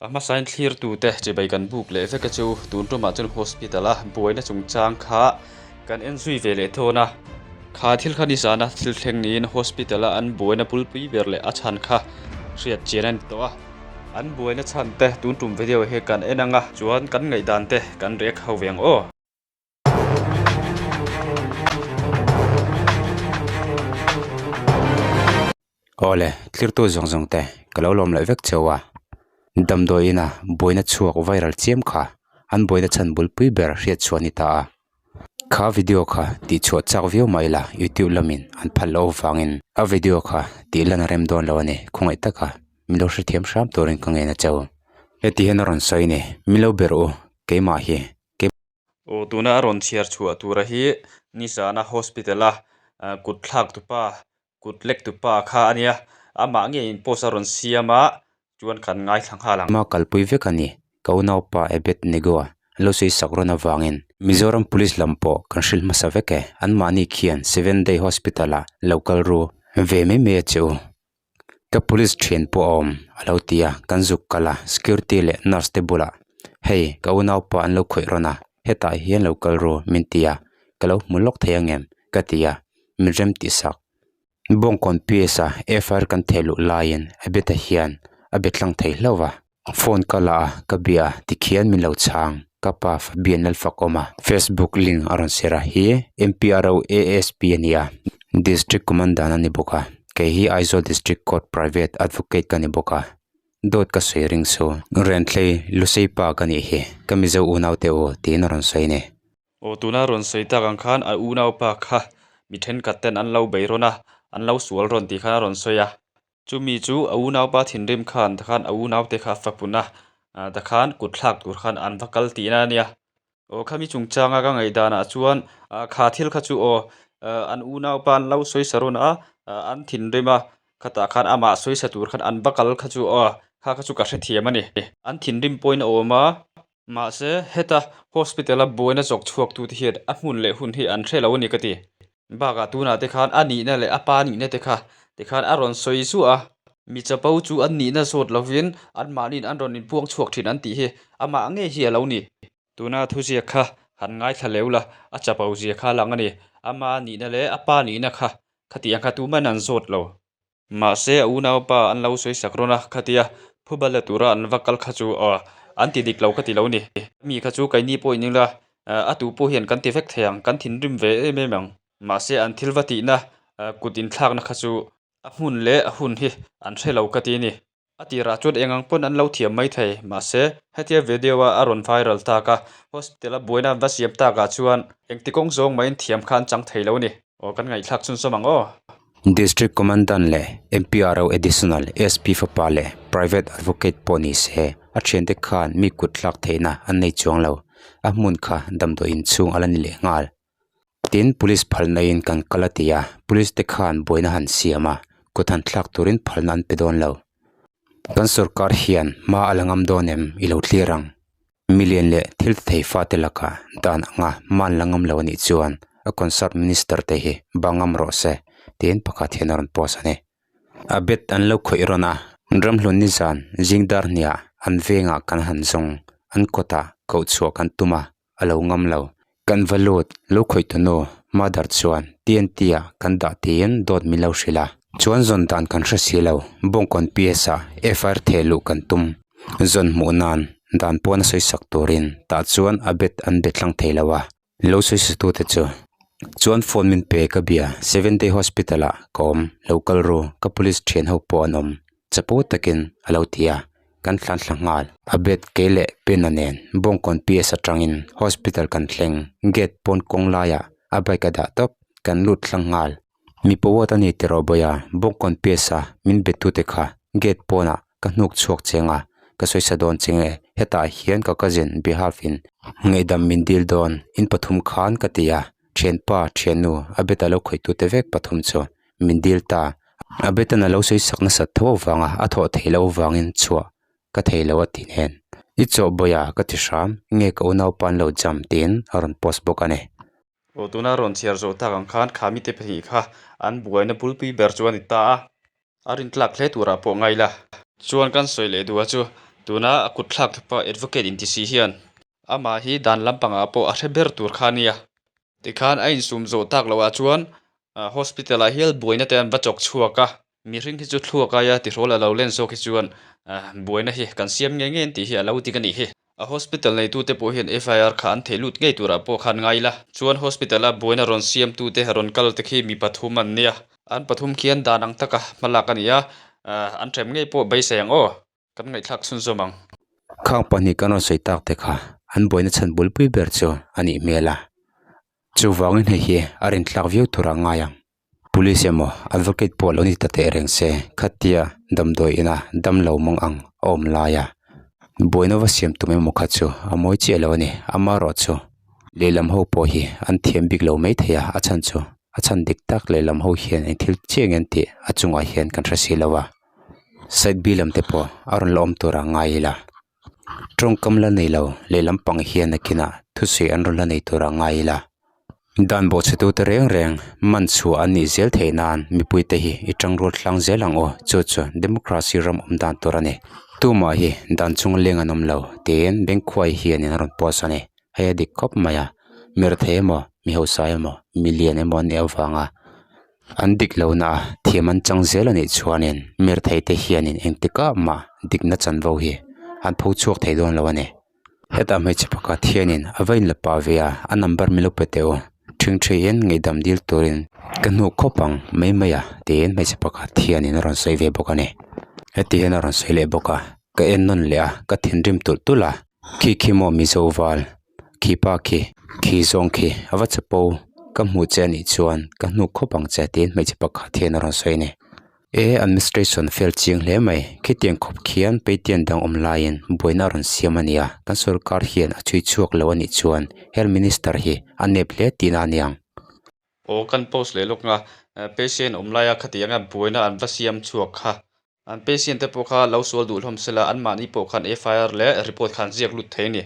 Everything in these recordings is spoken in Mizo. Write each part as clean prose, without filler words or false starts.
A hmasain thlirtute chibai kan buk leh vek a chu tun tumah chuan hospital a buaina chungchang kha kan en zui ve leh thawn a. Kha thil kha nizana thil thleng niin hospital a an buaina bulpui ber leh a chhan kha hriat chian a ni tawh a. An buaina chhan te tun tum video hi kan en ang a, chuan kan ngaihdan te kan react ho ve ang aw. Awle, tlirtu zawng zawng te ka lo lawm leh vek cheu a, damdawi ina buaina chhuak viral chiam kha an buaina chhan bulpui ber hriat chhuah a ni ta a. Kha video kha tih chhuah chak viau mah ila youtube lamin an phal loh avangin a video kha tih lan a rem dawn lo a ni khawngaih taka min lo hrethiam hram turin ka ngen a cheu. Heti hian a rawn sawi a ni, min lo ber u keimah hi. Aw tuna a rawn chhiar chhuah tura hi nizana hospital a kut thlak tupa kut lek tupa kha a nia amah ngeiin post a rawn siam a chuan kan ngaithla nghal ang. Hma kalpui vek a ni, ka unaupa Ebed Nego a lo sawi sak rawn avangin Mizoram Police lam pawh kan hrilh hmasa vek e, anmahni khian Seven Day Hospital ah lo kal ru ve mai mai a che u. Ka police thian pawh a awm a lo ti a kan zuk kal a security leh nurse te bulah hei ka unaupa an lo khawih rawn a hetah hian lo kal ru min ti a ka lo hmu lawk thei ang em ka ti a min rem tih sak Bawngkawn P S a F I R kan theh luh laiin a beta hian a be tlang thei hlauh va. Phone ka la a, ka bia a, tikhian min lo chhang. Ka pa Fabian Lalfakawm a Facebook link a rawn share a, hi MPRO ASP a ni a, District Commandant a ni bawk a, kei hi Aizawl District Court Private Advocate ka ni bawk a, dawt ka sawi ring chu. Renthlei Lusei pa ka nih hi, ka Mizo unaute u tiin a rawn sawi a ni. Aw tuna rawn sawi tak ang khan a unaupa kha mi thenkhat ten an lo bei rawn a, an lo sual rawn tih khan a rawn sawi a. Chumi chu a unaupa thinrim khan takhan a unaute kha a fapun a, takhan kut thlak tur khan an va kal tihna a nia. Aw khami chungchanga ka ngaihdanah chuan kha thil kha chu aw an unaupa an lo sawi sa rawn a, an thinrim a, khatah khan amah sawi sa tur khan an va kal kha chu aw kha kha chu ka hrethiam a ni. An thinrim pawhin a awm a. Mahse, heta hospital-a buaina zawk chhuaktute hian a hmun leh hun hi an hre lo a ni ka ti. Bakah tunah te khan a nihna leh a pa nihna te kha tikhan a rawn sawi zuah a. Mi chapo chu an nihna zawt lovin anmahniin an rawn inpuang chhuak thin an tih hi amah ngei hi a lo ni. Tuna thuziak kha han ngaithla leu la, a chapo zia kha a lang a ni. Ama nihna leh a pa nihna kha khatiang kha tuman an zawt lo. Mahse a unaupa an lo sawi sak rawn a, khatia phuba la tura an va kal kha chu aw an ti dik lo ka ti lo ni. Mi kha chu keini pawh in ila a tu pawh hian kan ti vek thei ang, kan thinrim ve em em ang. Mahse an thil va tihna kut inthlakna kha chu a hmun leh a hun hi an hre lo ka ti ni. A tirah chuan eng ang pawn an lo thiam mai thei, mahse hetia video a a rawn viral tak a, hospital a buaina an va siam takah chuan engti kawng zawng maiin thiam kha an chang thei lo a ni. Aw kan ngaihthlak chhunzawm ang aw. District Commandant leh MPRO Additional SP fapa leh Private Advocate pawh ni se, a thiante khan mi kut thlak theihna an nei chuang lo. A hmun kha damdawi inchhung a la ni leh nghal. Tin, Police phalna in kan kal a ti a, Police te khan buaina han siam a, kut han thlak turin phalna an pe dawn lo. Kan sorkar hian hma a la ngam dawn em i lo thlir ang. Milian leh thil ti thei fate lakah dan anga hma an la ngam lo anih chuan a concert minister te hi bang ngam rawh se tiin pakhat hian a rawn post a ni. A bet an lo khawih rawn a, ramhlun nizan zingdar hniah an vengah kan han zawng, an kawtah koh chhuah kan tum a, a lo ngam lo. Kan va lut, lo khawih tu nu, mother chuan TNT ah kan dah tiin dawt min lo hrilh a. Chuan zawn dan kan hre si lo, Bawngkawn PS ah FIR theh luh kan tum. Zawn hmuh nan dan pawn a sawi sak turin tah chuan a bet an be tlang thei lo a, lo sawi sa tute chu. Chuan phone min pe ka bia, Seven Day Hospital ah ka awm, lo kal ru, ka police thian ho pawh an awm. Chapo takin a lo ti a, kan thlan thla nghal. A bed kei leh Pena nen Bawngkawn PS atangin hospital kan thleng, gate pawn kawng laiah a bike a dah tawp, kan lut thlang nghal. Mipa ward a ni tiraw Bawia, Bawngkawn PS a min be tute kha gate pawnah ka hnuk chhuak cheng a, ka sawi sa dawn che nge, hetah hian ka cousin behalf in ngaihdam min dil dawn, in pathum khan ka ti a, thianpa, thiannu, a bed a lo khawih tute vek pathum chu min dil ta. A betan a lo sawi sak nasat tho avanga a thawh theih loh avangin chhuah ka thei lo a ti nen. I chawh bawiha ka ti hram, nge ka unaupa an lo jam tiin a rawn post bawk a ni. Aw tuna rawn chhiar zawh tak ang khan kha mite pahnih kha an buaina bulpui ber chu a ni ta a. A rintlak hle turah pawh ngai la. Chuan kan sawi leh duh a chu. Tuna a kut thlak thupa advocate inti si hian amah hi dan lampangah pawh a hre ber tur kha a nia. Tikhan a insum zawh tak loh ah chuan hospital ah hial buaina te an va chawk chhuak a, mihring hi chu thluak aia tihrawl a lo len zawk hi chuan buaina hi kan siam ngei ngei an tih hi a lo dik a nih hi. A hospital neitute pawh hian FIR kha an theih lut ngei turah pawh khan ngai la. Chuan hospital a buaina rawn siamtute rawn kal te khi mi pathum an nia. An pathum khian dan ang taka hmalak a ni a, an hrem ngei pawh beisei ang aw. Kan ngaihthlak chhunzawm ang. Khang pahnih kan rawn sawi tak te kha an buaina chhan bulpui ber chu a nih hmel a. Chuvangin hei hi a rintlak viau turah ngai ang. Police emaw advocate pawh lo ni ta teh reng se khatia damdawi ina dam lo mang ang a awm lai a buaina va siam tum emaw kha chu a mawi chiah lo a ni amaherawh chu lehlam ho pawh hi an thiam bik lo mai thei a a chhan chu a chhan dik tak lehlam ho hian eng thil chiah nge an tih a chungah hian kan hre si lo a side B lam te pawh a rawn la awm tur ah ngai ila tawngkam la nei lo lehlam pang hian nakinah thusawi an rawn la nei tur ah ngai ila. Dan bawhchhetu te reng reng man chhuah an nih zel theih nan mipuite hi i tangrual tlang zel ang aw chu chu democracy ram awm dan tur a ni. Tumah hi dan chunga leng an awm lo tiin Bengkhuai hianin a rawn post a ni. Hei a dik khawp mai a, mi rethei emaw, mi hausa emaw, mi lian emaw an nih avanga an dik lohna a thiam an chang zel a nih chuanin mi rethei te hianin engtikah mah dikna chanvo hi an pho chhuak thei dawn lo a ni. Hetah hmeichhe pakhat hianin a va inla pah ve a, a number min lo pe teh u. Ṭhingṭhiin ngaihdam dil turin ka hnuh khawp ang mai mai a tiin hmeichhe pakhat hianin a rawn sawi ve bawk a ni. Heti hian a rawn sawi leh bawk a, ka en nawn leh a, ka thinrim tulh tulh a, khi khi maw Mizo val, khi pa khi, khi zawng khi a va chapo, ka hmuh che a nih chuan ka hnuh khawp ang che tiin hmeichhe pakhat hian a rawn sawi a ni. E administration fel chiang hle mai khitiang khawp khian peitian dang awm laiin buaina a rawn siam a nia kan sorkar hian a chhui chhuak lo a nih chuan health minister hi a nep hle tihna a niang. Aw kan post leh lawk nga patient awm laia khatianga buaina an va siam chhuak kha an patient te pawh kha lo sual duh hlawm sela anmahni pawh khan FIR leh report khan ziak lut thei a ni.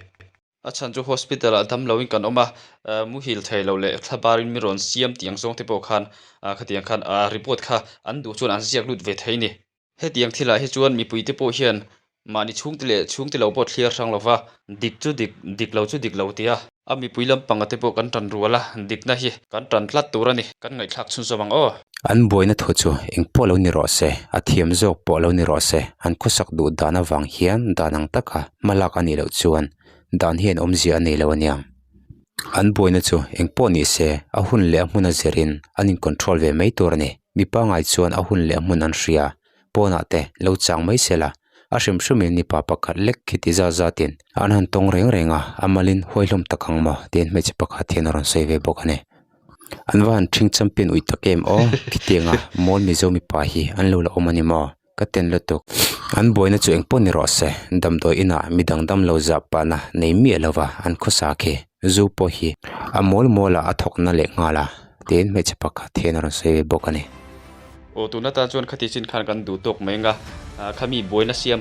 A chhan chu hospital ah dam loin kan awm a, muhil thei lo leh thla barin mi rawn siam tih ang zawng te pawh khan khatiang khan report kha an duh chuan an ziak lut ve thei a ni. Hetiang thilah hi chuan mipui te pawh hian mahni chhungte leh chhungte lo pawh thliar hrang lova, dik chu dik, dik lo chu dik lo tia a mipui lampanga te pawh kan tan rual a, dikna hi kan tan tlat tur a ni. Kan ngaihthlak chhunzawm ang aw. An buaina thu chu eng pawh lo ni rawh se, a thiam zawk pawh lo ni rawh se, an khawsak duh dan avang hian dan ang taka hma lak a nih loh chuan dan hian awmzia a nei lo aniang. An buaina chu eng pawh ni se, a hun leh a hmun a zirin an in control ve mai tur a ni. Mi pangai chuan a hun leh a hmun an hria, pawnah te lo chang mai se la, a hrim hrimin mipa pakhat lek khi ti zat zatin an han tawng reng reng a, a malin huai hlawm tak ang maw tiin hmeichhe pakhat hian a rawn sawi ve bawk a ni. An va han ṭhing champion uih tak em aw, khitianga mawl Mizo mipa hi an lo la awm a ni maw? Ka ten lutuk. An buaina chu engpawh ni rawh se, damdawi inah midang dam lo zah pahna nei miah lova an khawsa khi zu pawh hi a mawl mawl ah a thawk na leh nghal a, tiin hmeichhe pakhat hian a rawn sawi ve bawk a ni. Aw tun atan chuan khati chin khan kan duh tawk mai anga, khami buaina siam.